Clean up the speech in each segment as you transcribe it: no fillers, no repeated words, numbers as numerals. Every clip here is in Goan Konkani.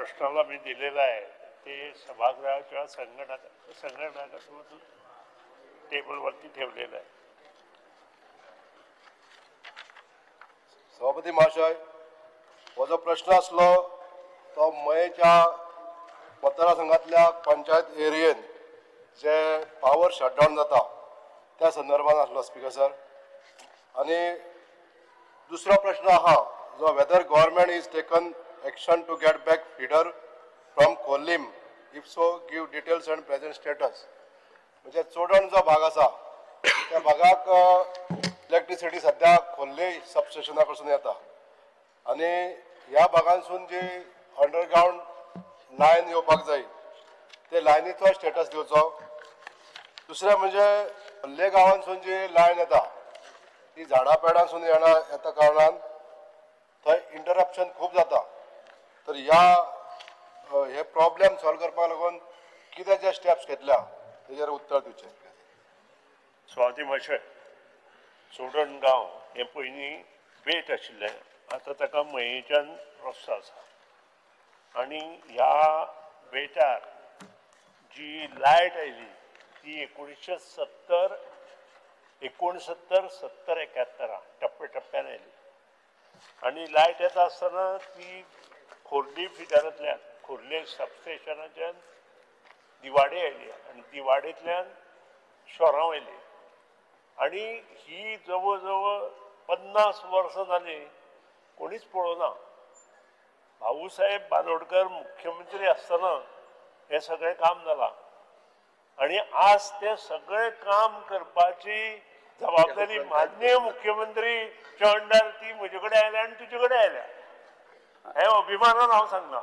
प्रश्नाला मी दिलेला आहे ते सभागृहाच्या संगणकामधून टेबलवरती ठेवलेलं आहे. सभापती महाशय, हो जो प्रश्न आसलो तो मयेच्या मतदारसंघातल्या पंचायत एरियेन जे पावर शटडावन जाता त्या संदर्भात आसलो स्पीकर सर. आनी दुसरो प्रश्न आहा जो whether government is taken action to get back feeder from Khorlim, if so give details and present status. म्हणजे चोडण जो भाग आसा त्या भागाक इलेक्ट्रिसिटी सद्या खोर्ले सबस्टेशना कडसून येता आनी ह्या भागांसून जी अंडरग्रावंड लायन येवपाक जाय ते लायनीचो स्टेटस दिवचो. दुसरें म्हणजे खोर्ले गांवांसून जी लायन येता ती झाडां पेडांसून येता कारणान थंय इंटरप्शन खूब जाता. तर ह्या हे प्रॉब्लेम सॉल्व करपाक लागून कितें जे स्टेप्स घेतल्या तेजेर उत्तर दिवचें. स्वाती महाशय, चोडण गांव हें पयलीं बेट आशिल्लें, आतां ताका मयेच्यान रस्तो आसा आनी ह्या बेटार जी लायट आयली ती 1970 69 70 71 टप्प्या टप्प्यान आयली आनी लायट येता आसतना ती खोर्ली फिडरांतल्यान खोर्ले सबस्टेशनाच्यान दिवाडे आयली आनी दिवाडेंतल्यान शोरांव आयली आनी ही जवळ जवळ 50 वर्सां जालीं कोणीच पळोवना. भाऊसाहेब बांदोडकर मुख्यमंत्री आसतना हें सगळें काम जालां आनी आज तें सगळें काम करपाची जबाबदारी माननीय मुख्यमंत्रीच्या अंडर ती म्हजे कडेन आयल्या आनी तुजे कडेन आयल्या हें अभिमानान हांव सांगना.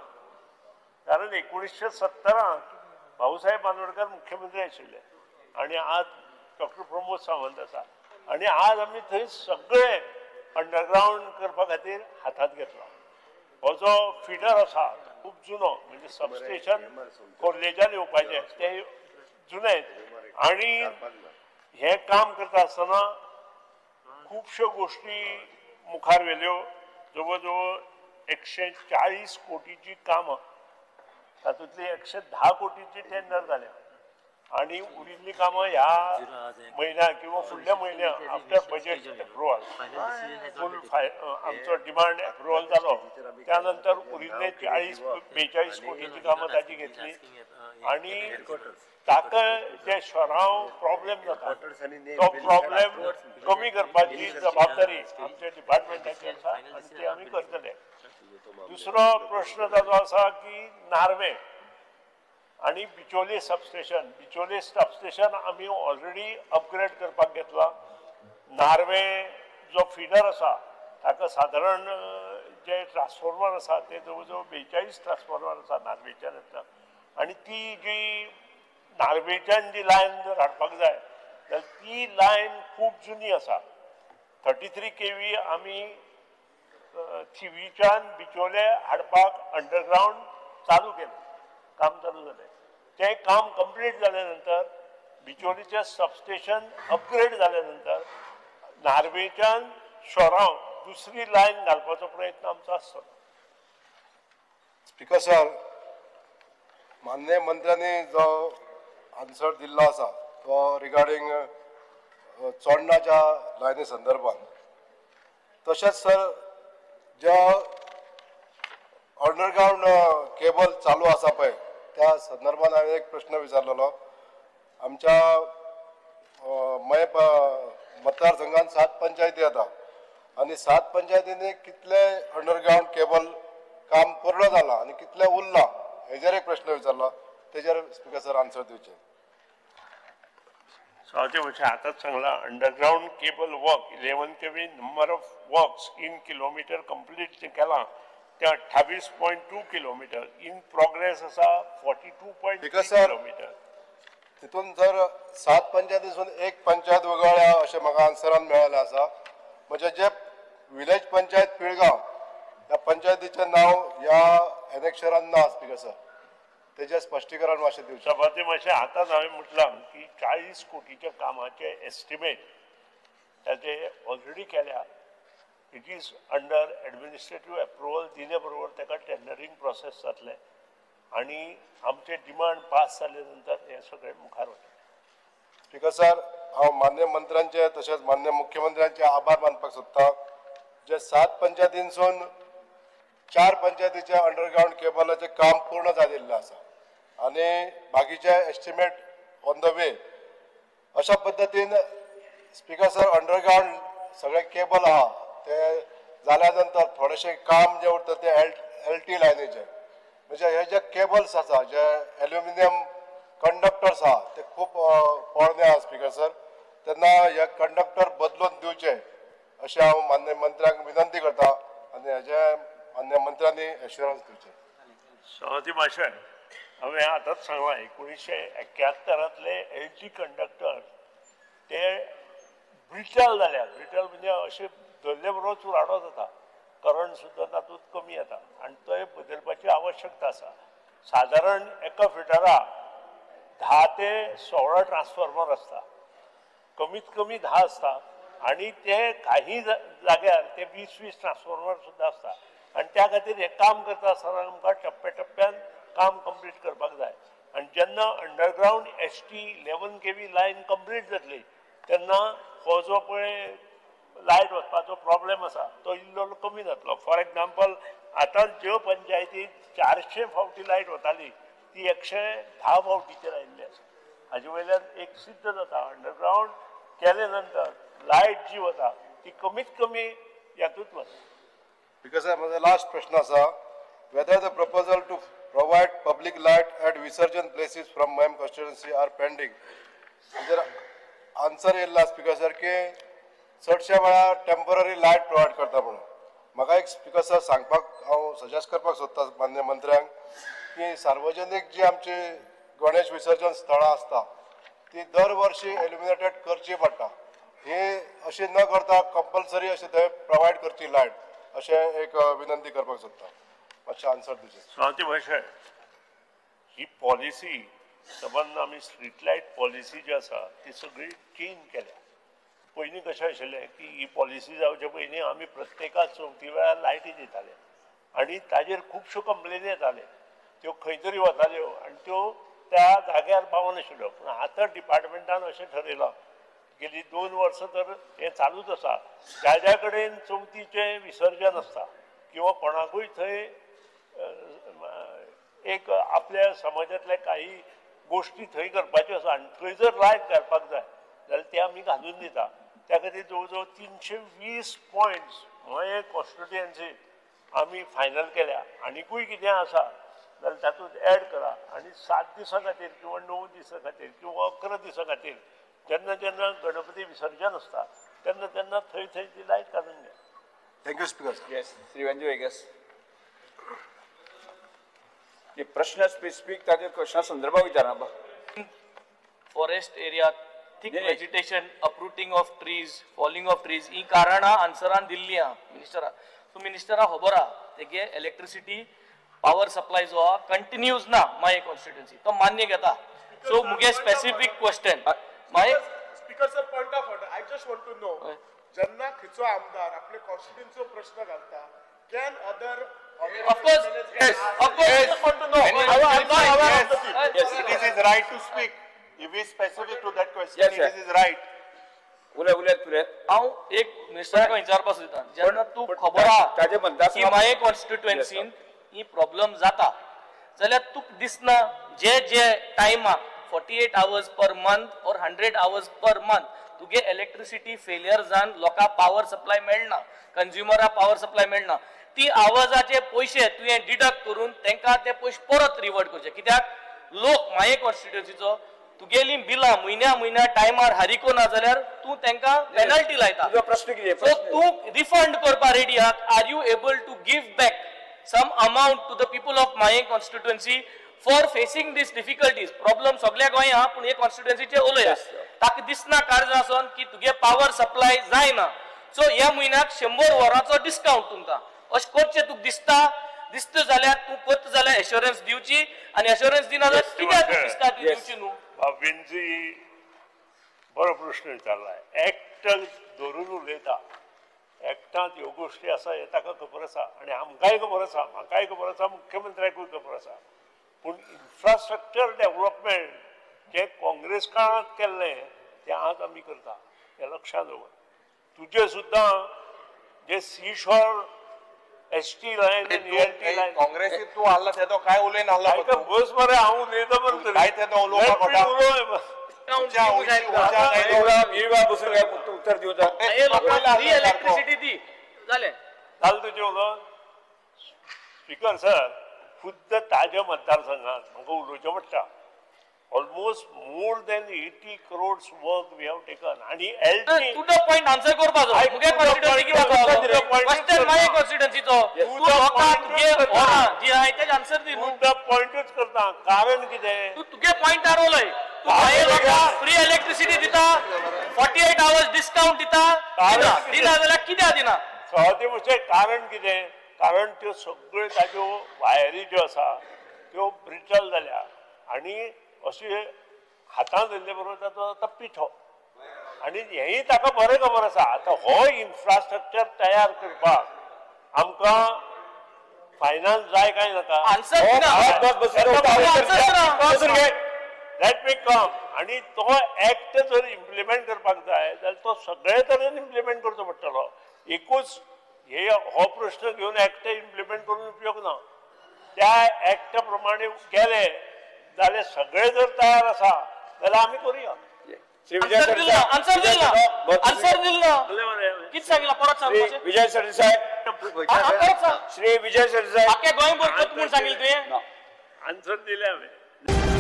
कारण 1970 भाऊसाहेब बांदोडकर मुख्यमंत्री आशिल्ले आनी आज डॉक्टर प्रमोद सावंत आसा आनी आज आमी थंय सगळें अंडरग्रावंड करपा खातीर हातांत घेतला. हो जो फिडर आसा खूब जुनो, म्हणजे सबस्टेशन खोर्लेच्यान येवपाचें तें जुनें आनी हें काम करता आसतना खुबश्यो गोश्टी मुखार व्हेल्यो. जवळ जवळ 140 कोटीची कामां, तातूंतली 110 कोटीची टेंडर जाल्या आनी उरिल्लीं कामां ह्या म्हयन्या किंवा फुडल्या म्हयन्या आफ्टर बजेट एप्रुवल फूल आमचो डिमांड एप्रुवल जालो त्या नंतर उरिल्ले 40-42 कोटीची कामां ताची घेतली आनी ताका जे शहरांव प्रॉब्लेम जाता तो प्रॉब्लेम कमी करपाची जबाबदारी आमच्या डिपार्टमेंटाची आसा आनी ती आमी करतले. दुसरो प्रश्न ताजो आसा की नार्वे आनी बिचोले सबस्टेशन, बिचोले सबस्टेशन आमी ऑलरेडी अपग्रेड करपाक घेतला. नार्वे जो फिडर आसा ताका सादारण जे ट्रान्सफॉर्मर आसा ते जवळ जवळ 42 ट्रान्सफॉर्मर आसा नार्वेच्यान येता आनी ती जी नार्वेच्यान जी लायन जर हाडपाक जाय जाल्यार ती लायन खूब जुनी आसा. 33 kV आमी थिवीच्यान बिचोले हाडपाक अंडरग्रावंड चालू केलें, काम चालू जालें. तें काम कंप्लीट जाल्या नंतर बिचोलीचें सबस्टेशन अपग्रेड जाल्या नंतर नार्वेच्यान शोरांव दुसरी लायन घालपाचो प्रयत्न आमचो आसतलो. स्पीकर सर, माननीय मंत्र्यांनी जो आन्सर दिल्लो आसा तो रिगार्डींग चोडणाच्या लायनी संदर्भात, तशेंच सर ज्या अंडरग्रावंड केबल चालू आसा पळय त्या संदर्भात हांवें एक प्रश्न विचारलेलो. आमच्या मये मतदारसंघात 7 पंचायती येता आनी 7 पंचायतींनी कितले अंडरग्रावंड केबल काम पूर्ण जालां आनी कितले उरलां हेजेर एक प्रश्न विचारलो, तेजेर स्पीकर सर आन्सर दिवचें. सभापती म्हणजे आतांच सांगला underground cable work 11 kV number of works in kilometre complete जें केलां तें 28.2 किलोमिटर, इन प्रोग्रेस आसा 42.3 किलोमिटर. तितून जर 7 पंचायतीसून 1 पंचायत वगळ्ळ्या अशें म्हाका आन्सरान मेळ्ळें आसा. म्हणजे जे विलेज पंचायत पिळगांव ह्या पंचायतीचें नांव ह्या एनेक्शरान ना स्पीकर सर, तेजें स्पश्टीकरण मातशें दिवचें. सभापती मातशें आतांच हांवें म्हटलां की 40 कोटीच्या कामाचें एस्टिमेट ताचे ऑलरेडी केल्या. It is under administrative approval दिले बरोबर ताका टेंडरींग प्रोसेस जातलें आनी आमचे डिमांड पास जाले नंतर हे सगळे मुखार वतले. स्पीकर सर, हांव मान्य मंत्र्यांचे तशेंच मान्य मुख्यमंत्र्यांचे आभार मानपाक सोदता जे 7 पंचायतींसून 4 पंचायतीचे अंडरग्रावंड केबलाचें काम पूर्ण जाल्लें आसा आनी बाकीचे एस्टिमेट ऑन the वे. अशा पद्दतीन स्पीकर सर अंडरग्रावंड सगळे केबल आहा ते जाल्या नंतर थोडेशें काम जें उरता तें एल टी लायनीचें, म्हणजे हे जे केबल्स आसा जे एल्युमिनियम कंडक्टर्स आहा ते खूब पोरणे आहा स्पीकर सर, तेन्ना हे कंडक्टर बदलून दिवचे अशें हांव मान्य मंत्र्यांक विनंती करता आनी हेजे मान्य मंत्र्यांनी एश्युरन्स दिवचें. सभापती महाशय, हांवें आतांच सांगलां 1971 एल टी कंडक्टर ते ब्रिटल जाल्या. ब्रिटल म्हणजे अशें धरले बरोबर चुराडो जाता, करंट सुद्दां तातूंत कमी येता आनी ते बदलपाची आवश्यकता आसा. सादारण एका फिटरा 10 ते 16 ट्रान्सफॉर्मर आसता, कमीत कमी 10 आसता आनी ते काही जाग्यार ते 20-20 ट्रान्सफॉर्मर सुद्दां आसता आनी त्या खातीर हें काम करता आसतना आमकां टप्प्या टप्प्यान काम कंप्लीट करपाक जाय. आनी जेन्ना underground ST 11 kV line complete जातली तेन्ना हो जो पळय लायट वचपाचो प्रॉब्लेम आसा तो इल्लो कमी जातलो. फॉर एग्जाम्पल, आतां ज्यो पंचायती 400 फावटी लायट वताली ती 110 फावटीचेर आयिल्ली आसा. हाजे वयल्यान एक सिद्ध जाता अंडरग्रावंड केले नंतर लायट जी वता ती कमीत कमी हातूंत वता. Because sir, म्हजो लास्ट प्रश्न आसा, whether the proposal to provide public light at Visarjan places from Mayem constituency are pending. जर आन्सर येयल्लो स्पीकर सर की चडशा वेळार टेम्पररी लायट प्रोवायड करता म्हणून. म्हाका एक स्पीकर सर सांगपाक हांव सजेस्ट करपाक सोदता मान्य मंत्र्यांक की सार्वजनीक जी आमची गणेश विसर्जन स्थळां आसता ती दर वर्षी एल्युमिनेटेड करची पडटा, ही अशी न करता कंपल्सरी अशें थंय प्रोवायड करची लायट, अशें एक विनंती करपाक सोदता. मातशें आन्सर दिवचें. सभापती महाशय, ही पॉलिसी सबंद आमी स्ट्रीट लायट पॉलिसी जी आसा ती सगळी चेंज केल्या. पयलीं कशें आशिल्लें की ही पॉलिसी जावचे पयलीं आमी प्रत्येका चवथी वेळार लायटी दिताले आनी ताजेर खुबश्यो कंप्लेनी येताले, त्यो खंय तरी वताल्यो आनी त्यो त्या जाग्यार पावनाशिल्ल्यो. पूण आतां डिपार्टमेंटान अशें ठरयलां, गेली 2 वर्सां तर हें चालूच आसा, ज्या ज्या कडेन चवथीचें विसर्जन आसता किंवा कोणाकूय थंय एक आपल्या समाजांतल्या काही गोश्टी थंय करपाच्यो आसा आनी थंय जर लायट घालपाक जाय जाल्यार ते आमी घालून दिता. त्या खातीर जवळ जवळ 320 पॉयंट्स मयें कॉन्स्टिट्युएन्सी आमी फायनल केल्या. आनिकूय कितें आसा जाल्यार तातूंत एड करा आनी 7 दिसां खातीर किंवा 9 दिसां खातीर किंवा 11 दिसां खातीर जेन्ना जेन्ना गणपती विसर्जन आसता तेन्ना तेन्ना थंय थंय ती लायट काडून घ्या. Thank you speaker. Yes, Shri Venzy Viegas. प्रश्न स्पेसिफीक ताजे क्वेश्चना संदर्भात विचारा. Forest area, thick vegetation, uprooting of trees, falling of trees, ही कारणां आन्सरान दिल्ली आहा मिनिस्टरा. सो मिनिस्टरा खबर आहा तेगे इलेक्ट्रिसिटी पावर सप्लाय जो आहा कंटिन्यूज ना my constituency, तो मान्य घेता. सो मुगे specific question my speaker sir, point of order, I just want to know, जेन्ना खंयचो आमदार आपले कॉन्स्टिट्युएन्सीचो प्रश्न घालता, can other Of course, yes, of course, yes. I just want to know. Yes, it is his right to speak. If he is specific to that question, yes, it is his right. उलय उलय. हांव एक मिनिस्टराक विचारपाक सोदता, जेन्ना तूं खबर आहा की my कॉन्स्टिट्युएन्सीन ही प्रॉब्लम जाता जाल्यार तुका दिसना जे जे टायमाक 48 hours per month or 100 hours per month तुगे इलेक्ट्रिसिटी फेलियर जावन लोकांक पावर सप्लाय मेळना, कंज्युमराक पावर सप्लाय मेळना, ती आवाजाचे पयशे तुवें डिडक्ट करून तांकां ते पयशे परत रिवर्ट करचे. कित्याक लोक माये कॉन्स्टिट्युएन्सीचो तुगेली बिलां म्हयन्या म्हयन्या टायमार हारिको ना जाल्यार तूं तांकां पेनल्टी लायता. प्रश्न कितें? सो तूं रिफंड करपा रेडी आहा? Are you able to give back some amount to the people of Mayem constituency for facing these difficulties? Problem सगळ्या गोंय आहा पूण हे कॉन्स्टिट्युएन्सीचे उलया ताका दिसना कारणां आसून की तुगे पावर सप्लाय जायना. सो ह्या म्हयन्याक 100 वरांचो डिस्कावंट तुमकां अशें करचें तुका दिसता? दिसता जाल्यार तूं करता जाल्यार एश्योरन्स दिवची आनी एश्योरन्स दिना जाल्यार कित्याक तुका दिसता ती दिवची न्हू. बाबींजी बरो प्रश्न विचारला. एक्ट धरून उलयता, एक्टांत ह्यो गोश्टी आसा हें ताका खबर आसा आनी आमकांय खबर आसा, म्हाकाय खबर आसा, मुख्यमंत्र्याकूय खबर आसा. पूण इन्फ्रास्ट्रक्चर डेव्हलपमेंट जें काँग्रेस काळांत केल्लें तें आज आमी करता, हें लक्षांत दवर. तुजें सुद्दां जे seashore S T line L T line काँग्रेसीत तूं हाडला तेदो काय उलयन हाडला? बस मरे, हांव उलयता मरे. काय तेदो उलोवपाक उत्तर दिवचा इलेक्ट्रिसिटी दी जालें जालें तुजें उलोवन. स्पीकर सर, खुद्द ताज्या मतदारसंघात म्हाका उलोवचें पडटा. Almost more than 80 crores work we have taken. आणि L T to the point answer करपाचो. मुगे कॉन्स्टिट्युएन्सी कितें क्वेश्चन मागे कॉन्स्टिट्युएन्सीचो तूं लोकांक तुगे वरां जी आहाय तेजे आन्सर दी. टू the पॉयंटूच करता. कारण कितें, तूं तुगे पॉयंटार उलय. तूं मागे लोकांक फ्री इलेक्ट्रिसिटी दिता, 48 आवर्स डिस्कावंट दिता, दिना जाल्यार कित्याक दिना? सवाती म्हणजे कारण कितें, कारण त्यो सगळ्यो ताज्यो वायरी ज्यो आसा त्यो ब्रिटल जाल्या आनी अशें हातान धरले बरोबर ताचो आतां पिठो. आनी हेंय ताका बरें खबर आसा. आतां हो इन्फ्रास्ट्रक्चर तयार करपाक आमकां फायनान्स जाय काय नाका? Let me कम. आनी तो एक्ट जर इम्प्लिमेंट करपाक जाय जाल्यार तो सगळे तरेन इम्प्लिमेंट करचो पडटलो. एकूच हे हो प्रश्न घेवन एक्ट इम्प्लिमेंट करून उपयोग ना. त्या एक्टा प्रमाणे गेले जाल्यार सगळे जर तयार आसा जाल्यार आमी करुया. आन्सर दिल ना, आन्सर दिल ना. कितें सांगला परत सांग. विजय सरदेसाय, श्री विजय सरदेसाय, आख्या गोंयभर कोत म्हूण सांगिल्लें तुवें? आन्सर दिलें हांवें.